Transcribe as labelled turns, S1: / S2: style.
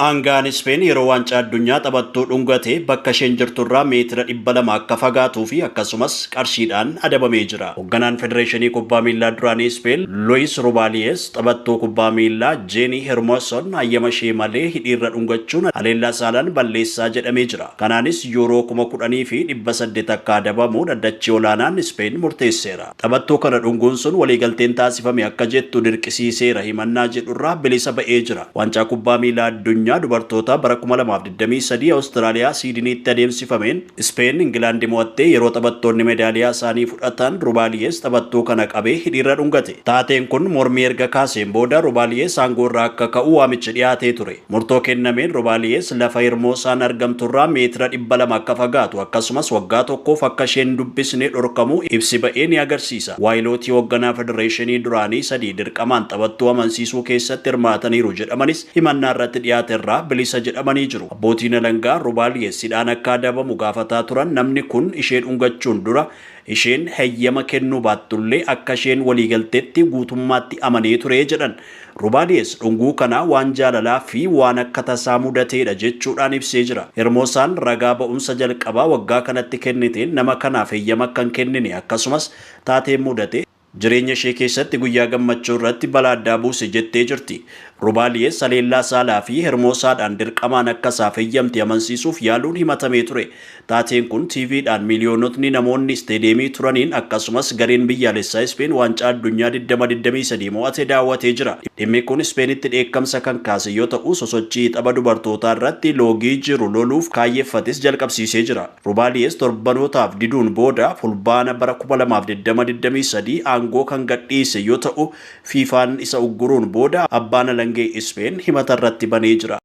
S1: Aangaan Ispeen yeroo Waancaa Addunyaa taphattuu dhungate bakka isheen jirturraa meetira 200 akka fagaatuu fi akkasumas qarshiidhaan adabamee jira. Hogganaan Federeeshinii Kubbaa Miillaa duraanii Ispeen Luwis Rubaaliyees taphattuu kubbaa miillaa Jeenii Hermoson hayyama ishee malee hidhiirra dhungachuun haleellaa saalaan balleessaa jedhamee jira. Kanaanis Yuuroo 10,800 akka adabamu dhaddachi olaanaan Ispeen murteesseera. Taphattuu kana dhunguun sun waliigalteen taasifame akka jettu dirqisiiseera himannaa jedhurraa bilisa ba'ee jira. Waancaa Kubbaa Miilaa Addunyaa dubartootaa bara 2023 Awustiraaliyaa Siidiniitti adeemsifameen Ispeen Ingilaandi mo'attee yeroo taphattoonni medaaliyaa isaanii fudhatan Rubaaliyees taphattuu kana qabee hidhiirra dhungate. Taateen kun mormii erga kaaseen booda Rubaaliyees aangoorraa akka ka'u waamichi dhiyaatee ture. Murtoo kennameen Rubaaliyees lafa Hermoosaan argamturraa meetira 200 akka fagaatu akkasumas waggaa tokkoof akka isheen hin dubbisne dhorkamuu ibsi ba'e ni agarsiisa. Waayilootii hogganaa federeeshinii duraanii sadii dirqamaan taphattuu amansiisuu keessatti hirmaataniiru jedhamanis himannaa irratti dhiyaaterraa bilisa jedhamanii jiru. Abbootiin alangaa Rubaaliyees hidhaan akka adabamu gaafataa turan namni kun ishee dhungachuun dura isheen heyyama kennuu baattullee akka isheen waliigaltetti guutummaatti amanee ture jedhan. Rubaaliyees dhunguu kana waan jaalalaa fi waan akka tasaa mudateedha jechuudhaan ibsee jira. Hermoosaan ragaa ba'umsa jalqabaa waggaa kanatti kenniteen nama kanaaf heyyama akka hin kennine akkasumas taateen mudate jireenya ishee keessatti guyyaa gammachuu irratti balaa addaa buuse jettee jirti. Rubaaliyees haleellaa saalaa fi Hermoosaadhaan dirqamaan akka isaaf heyyamte amansiisuuf yaaluun himatamee ture. Taateen kun TVdhaan miiliyoonotni namoonni isteediyeemii turaniin akkasumas gareen biyyaalessaa Ispeen waancaa addunyaa 2023 mo'ate daawwatee jira. Dhimmi kun Ispeenitti dheekkamsa kan kaase yoo ta'u sosochii tapha dubartootaa irratti loogii jiru loluuf kaayyeffates jalqabsiisee jira. Rubaaliyees torbanootaaf diduun booda Fulbaana bara 2020-23 aangoo kan gadhiise yoo ta'u FIFAn isa ugguruun booda abbaan alangee Ispeen himata irratti banee jira.